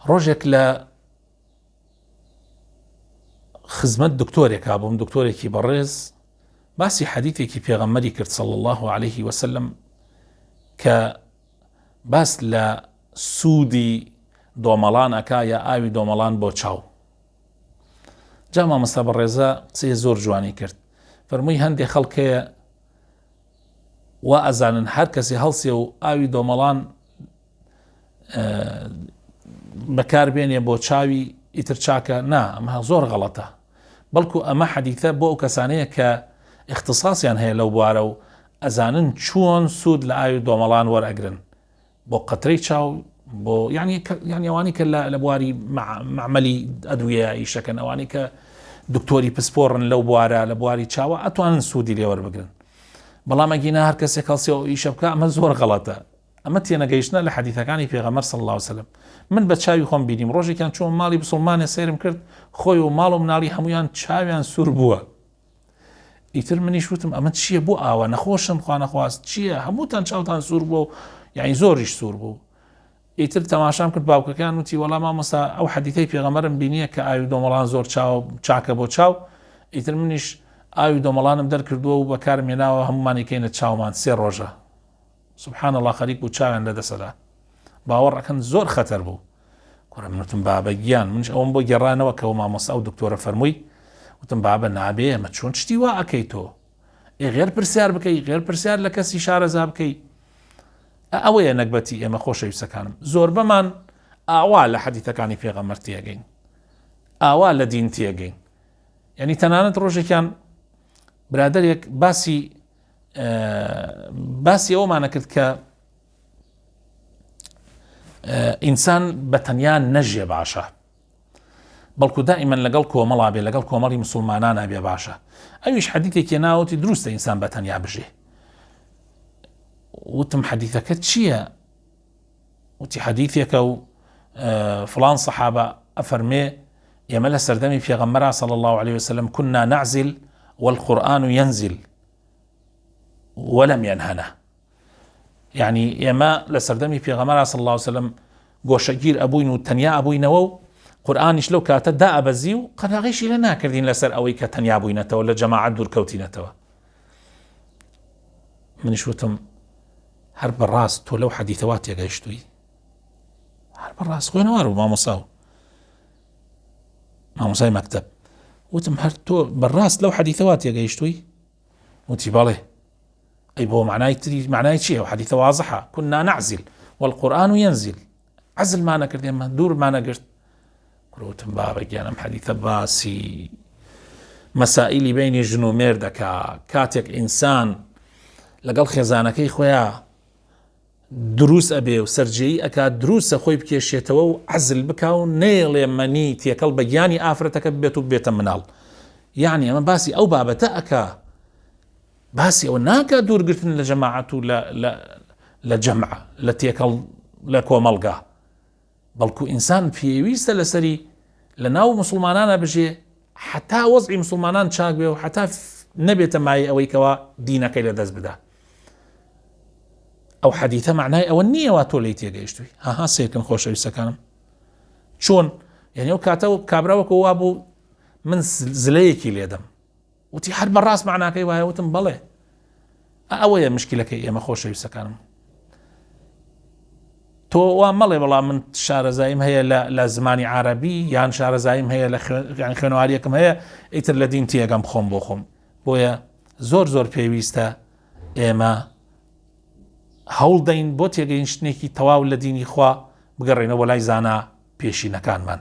ڕۆژێک لە خزمەت دکتۆرێکا بووم دکتۆرێکی بەڕێز باسی حەدیثێکی پێغەمبەری کرد صلی الله عليه وسلم کە باس لە سوودی دۆمەڵان ئەکا یا ئاوی دۆمەڵان بۆ چاو جا مامۆستا بەڕێزە قسەی زۆر جوانی کرد فەرمووی هەندێک خەڵک هەیە وا ئەزانن هەر کەسی هەڵسێ و ئاوی دۆمەڵان بەکار بێنێ بۆ چاوی ئیتر چاکە نا ئەمە زۆر غەڵەتە بەڵکو ئەمە حەدیثە بۆ ئەو کەسانەیە کە اختصاصیان هەیە لەو بوارە و ئەزانن چۆن سوود لە ئاوی دۆمەڵان وەرئەگرن بۆ قەترەی چاو بۆ یعنی یعنی ئەوانی کە لە بواری معمەلی ئەدویە ئیشەکەن ئەوانی کە دکتۆری پسپۆڕن لەو بوارە لە بواری چاوە ئەتوانن سوودی لێوەربگرن بەڵام ئەگینا هەر کەسێک هەڵسێ و ئیشە بکە ئەمە زۆر غەڵەتە ئەمە تێنەگەیشتنە لە حەدیثەکانی پێغەمبەر صلی اللە علیه وسلم من بە چاوی خۆم بینیم ڕۆژێکیان چوومە ماڵی بسوڵمانێ سەیرم کرد خۆی و ماڵ و مناڵی هەمویان چاویان سوور بووە ئیتر منیش وتم ئەمە چییە بۆ ئاوا نەخۆشن خوانەخواست چییە هەمووتان چاوتان سوور بووە و یعنی زۆریش سوور بوو ئیتر تەماشام کرد باوکەکان وتی وەڵا مامۆستا ئەو حەدیثەی پێغەمبەرم بینیە کە ئاوی دۆمەڵان زۆر چاو چاکە بۆ چاو ئیتر منیش ئاوی دۆمەڵانم دەرکردووە و بەکارم هێناوە هەمومانی کەینە چاومان سێ ڕۆژە سبحان اللە خەریک بوو چاویان لە دەسەدا باوەڕ ئەکەن زۆر خەتەر بوو کوڕە من وتم بابە گیان منش ئەوم بۆ گێڕانەوە کە مامۆستا ئەو دکتۆرە فەرمووی وتم بابە نابێ ئەمە چۆن شتی وا ئەکەی تۆ ئێ غێر پرسیار بکەی غێر پرسیار لە کەسی شارەزا بکەی ئەوەیە نەگبەتی ئێمە خۆشەویستەکانم زۆربەمان ئاوا لە حەدیثەکانی پێغەمبەر تێگەین ئاوا لە دین تێگەین یعنی تەنانەت ڕۆژێکیان برادێک باسی باسی ئەومانە کرد کە ئینسان بە تەنیا نەژێ باشە بەڵکو دائیمەن لەگەڵ کۆمەڵا بێ لەگەڵ کۆمەڵی مسلمانانە بێ باشە ئەویش حەدیثێکی ناوتی دروستە ئینسان بە تەنیا بژێ وتم حەدیثەکە چییە؟ وتی حەدیثێکە و فلان سەحابە ئەفەرمێ ئێمە لە سەردەمی پێغەمبەرا صلی الله عليه وسلم كنا نعزل والقرآن ينزل ولم ينهنا یعنی ئێمە لە سەردەمی پێغەمبەر صلی الله علیه وسلم گۆشەگیر ئەبووین و تەنیا ئەبووینەوە و قورآانیش لەو کاتە دا ئەبەزی و قەداغیشی لە ناکردین لەسەر ئەوەی کە تەنیا بووینەتەوە لە جەماعەت دوورکەوتینەتەوە منیش وتم هەر بەڕاست تۆ لەو حەدیثەوە تێگەیشتووی هەر بەڕاست خوێنەوار و مامۆسا و مامۆسای مەکتب وتم هەر تۆ بەڕاست لەو حەدیثەوە تێگەیشتووی وتی بەڵێ ئەی بۆ معنای تری معنای چییە و حەدیثە وازحە كنا نعزل والقرآن ينزل عزلمانە کرد ئێمە دوورمانە گرت وتم بابە گیان ئەم حەدیثە باسی مەسائلی بینی ژن و مێر دەکا کاتێک ئینسان لەگەڵ خێزانەکەی خۆیان دروست ئەبێ و سەرجێیی ئەکات دروستە خۆی بکێشێتەوە و عەزل بکا و نەیەڵێ مەنی تێکەڵ بە گیانی ئافرەتەکە ببێت و ببێتە مناڵ یعنی ئەمە باسی ئەو بابەتە ئەکا باسی ئەوە ناکا دوورگرتن لە جەماعەت و لە جەمع لە تێکەڵ لە کۆمەڵگا بەڵکو ئینسان پێویستە لەسەری لە ناو مسلمانانە بژێ حتا وەزعی مسلمانان چاک بێ و حتا نەبێتە مایە ئەوەی کەوا دینەکەی لە دەست بدا ئەو حەدیثە معنای ئەوە نییە وا تۆ لێی تێگەیشتووی هاها سێکن خۆشەویستەکانم چۆن یعنی ئەو کاتە و کابرا وەکو وا بوو من زلەیەکی لێدەم وتی هەر بەڕاست معناکەی وایە وتم بەڵێ ئەوەیە مشکلەکەی ئێمە خۆشەویستەکانم تۆ وا مەڵێ بەڵام من شارەزاییم هەیە لە زمانی عربی یان شارەزاییم هەیە لە خوێنەواریەکەم هەیە ئیتر لە دین تێگەم خۆم بۆ خۆم بۆیە زۆر زۆر پێویستە ئێمە هەوڵدەین بۆ تێگەیشتنێکی تەواو لە دینی خوا بگەڕێنەوە لای زانا پێشینەکانمان.